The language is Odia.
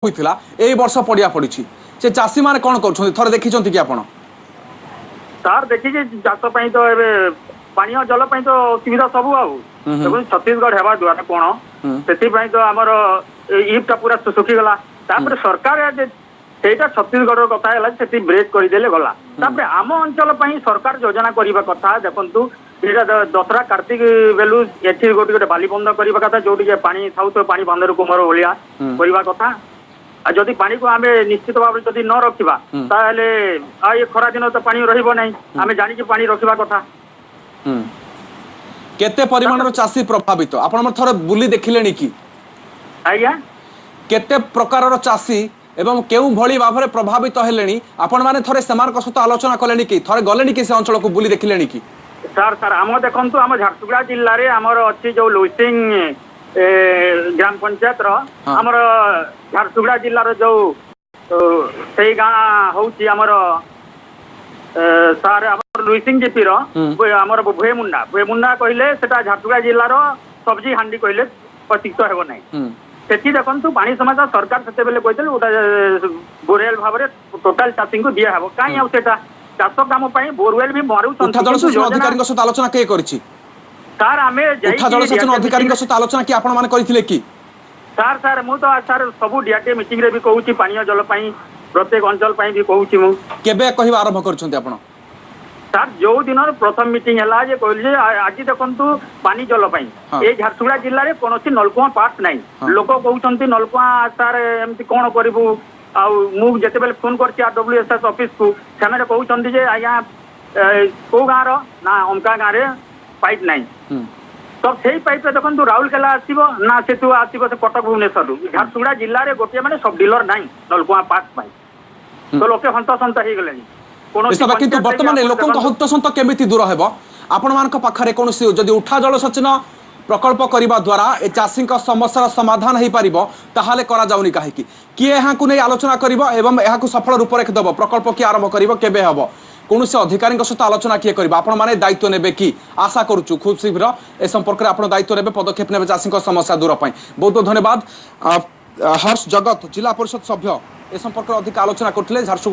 ହୋଇଥିଲା, ଏଇ ବର୍ଷ ପଡ଼ିଆ ପଡ଼ିଛି। ସେ ଚାଷୀମାନେ କ'ଣ କରୁଛନ୍ତି, ଥରେ ଦେଖିଛନ୍ତି କି ଆପଣ? ସାର୍, ଦେଖିଛି। ଚାଷ ପାଇଁ ତ ଏବେ ପାନୀୟ ଜଳ ପାଇଁ ତ ଅସୁବିଧା ସବୁ। ଆଉ ଦେଖନ୍ତୁ, ଛତିଶଗଡ଼ ହେବା ଦ୍ୱାରା କଣ, ସେଥିପାଇଁ ତ ଆମର ଇପଟା ପୁରା ଶୁଖିଗଲା। ତାପରେ ସରକାର ସେଇଟା ଛତିଶଗଡ଼ର କଥା ହେଲା, ସେଠି ବ୍ରେକ୍ କରିଦେଲେ, ଗଲା। ତାପରେ ଆମ ଅଞ୍ଚଳ ପାଇଁ ସରକାର ଯୋଜନା କରିବା କଥା। ଦେଖନ୍ତୁ, ଏଇଟା ଦଶରା କାର୍ତ୍ତିକ ବେଲୁ ଏଠି ଗୋଟେ ଗୋଟେ ବାଲିବନ୍ଧ କରିବା କଥା, ଯୋଉଠି ପାଣି ଥାଉଥିବ, ପାଣି ବନ୍ଧରୁ କୁମର ଭଳିଆ କରିବା କଥା। ଆଉ ଯଦି ପାଣିକୁ ଆମେ ନିଶ୍ଚିତ ଭାବରେ ଯଦି ନ ରଖିବା, ତାହେଲେ ଆଉ ଏ ଖରା ଦିନ ତ ପାଣି ରହିବ ନାହିଁ। ଆମେ ଜାଣିକି ପାଣି ରଖିବା କଥା। କେତେ ପରିମାଣର ଚାଷୀ ପ୍ରଭାବିତ, ଆପଣ ଥରେ ବୁଲି ଦେଖିଲେଣି କି? ଆଜ୍ଞା। କେତେ ପ୍ରକାରର ଚାଷୀ ଏବଂ କେଉଁ ଭଳି ଭାବରେ ପ୍ରଭାବିତ ହେଲେଣି, ଆପଣମାନେ ଥରେ ସେମାନଙ୍କ ସହିତ ଆଲୋଚନା କଲେଣି କି? ଥରେ ଗଲେଣି କି ସେ ଅଞ୍ଚଳକୁ, ବୁଲି ଦେଖିଲେଣି କି? ସାର୍, ଆମ ଦେଖନ୍ତୁ, ଆମ ଝାରସୁଗୁଡ଼ା ଜିଲ୍ଲାରେ ଆମର ଅଛି ଯୋଉ ଲୁସିଂ ଗ୍ରାମ ପଞ୍ଚାୟତର, ଆମର ଝାରସୁଗୁଡ଼ା ଜିଲ୍ଲାର ଯୋଉ ସେଇ ଗାଁ ହଉଛି ଆମର ସାର୍, ଆମର ଲୁଇସିଂ ଜିପିର ଆମର ଭୁଏମୁଣ୍ଡା। ଭୁଏମୁଣ୍ଡା କହିଲେ ସେଟା ଝାରସୁଗୁଡ଼ା ଜିଲ୍ଲାର ସବଜି ହାଣ୍ଡି କହିଲେ ଅତିରିକ୍ତ ହେବ ନାହିଁ। ସେଠି ଦେଖନ୍ତୁ, ପାଣି ସମସ୍ୟା, ସରକାର ସେତେବେଳେ କହିଥିଲେ ଗୋଟେ ବୋରୱେଲ ଭାବରେ ଟୋଟାଲ ଚାଷୀଙ୍କୁ ଦିଆହେବ। କାହିଁ ଆଉ ସେଟା ଚାଷ କାମ ପାଇଁ ବୋରୱେଲ ବି ମାରୁଛନ୍ତି। ଜଳସେଚନ ଅଧିକାରୀଙ୍କ ସହିତ ଆଲୋଚନା କିଏ କରିଛି? ସାର୍, ଆମେ ଉଠା ଜଳସେଚନ ଅଧିକାରୀଙ୍କ ସହିତ ଆଲୋଚନା କି ଆପଣ ମାନେ କରିଥିଲେ କି? ସାର୍, ମୁଁ ତ ସାର୍ ସବୁ ଡିଆରଡିଏ ମିଟିଂରେ ବି କହୁଛି, ପାନୀୟ ଜଳ ପାଇଁ ପ୍ରତ୍ୟେକ ଅଞ୍ଚଳ ପାଇଁ ବି କହୁଛି ମୁଁ। କେବେ କହିବା ଆରମ୍ଭ କରିଛନ୍ତି ଆପଣ? ସାର୍, ଯୋଉ ଦିନ ପ୍ରଥମ ମିଟିଂ ହେଲା ଯେ କହିଲି ଯେ ଆଜି ଦେଖନ୍ତୁ, ପାନି ଜଳ ପାଇଁ ଏଇ ଝାରସୁଗୁଡ଼ା ଜିଲ୍ଲାରେ କୌଣସି ନଳକୂଅ ପାର୍ଟ ନାହିଁ। ଲୋକ କହୁଛନ୍ତି ନଳକୂଅ ସାର୍ ଏମିତି କଣ କରିବୁ? ଆଉ ମୁଁ ଯେତେବେଳେ ଫୋନ କରିଛି ଆର୍ ଡବ୍ଲ୍ୟୁ ଏସ୍ ଏସ୍ ଅଫିସକୁ, ସେମାନେ କହୁଛନ୍ତି ଯେ ଆଜ୍ଞା କୋଉ ଗାଁର ନା, ଅମକା ଗାଁରେ ପାଇପ୍ ନାହିଁ। ତ ସେଇ ପାଇପ୍ରେ ଦେଖନ୍ତୁ, ରାଉରକେଲା ଆସିବ ନା ସେଠୁ ଆସିବ ସେ କଟକ ଭୁବନେଶ୍ୱରରୁ? ଝାରସୁଗୁଡ଼ା ଜିଲ୍ଲାରେ ଗୋଟିଏ ମାନେ ସବ୍ ଡିଲର ନାହିଁ ନଳକୂଆ ପାର୍ଟ ପାଇଁ। ତ ଲୋକେ ହନ୍ତସନ୍ତ ହେଇଗଲେଣି। କିନ୍ତୁ ବର୍ତ୍ତମାନ ଲୋକଙ୍କ ହନ୍ତସନ୍ତ କେମିତି ଦୂର ହେବ? ଆପଣମାନଙ୍କ ପାଖରେ କୌଣସି ଯଦି ଉଠା ଜଳସେଚନ ପ୍ରକଳ୍ପ କରିବା ଦ୍ୱାରା ଏ ଚାଷୀଙ୍କ ସମସ୍ୟାର ସମାଧାନ ହୋଇପାରିବ, ତାହେଲେ କରାଯାଉନି କାହିଁକି? କିଏ ଏହାକୁ ନେଇ ଆଲୋଚନା କରିବ ଏବଂ ଏହାକୁ ସଫଳ ରୂପରେଖ ଦେବ? ପ୍ରକଳ୍ପ କିଏ ଆରମ୍ଭ କରିବ, କେବେ ହେବ? କୌଣସି ଅଧିକାରୀଙ୍କ ସହିତ ଆଲୋଚନା କିଏ କରିବ? ଆପଣମାନେ ଦାୟିତ୍ୱ ନେବେ କି? ଆଶା କରୁଛୁ ଖୁବ୍ ଶୀଘ୍ର ଏ ସମ୍ପର୍କରେ ଆପଣ ଦାୟିତ୍ୱ ନେବେ, ପଦକ୍ଷେପ ନେବେ ଚାଷୀଙ୍କ ସମସ୍ୟା ଦୂର ପାଇଁ। ବହୁତ ବହୁତ ଧନ୍ୟବାଦ। ହର୍ଷ ଜଗତ, ଜିଲ୍ଲା ପରିଷଦ ସଭ୍ୟ, ଏ ସମ୍ପର୍କରେ ଅଧିକ ଆଲୋଚନା କରୁଥିଲେ। ଝାରସୁଗୁଡ଼ା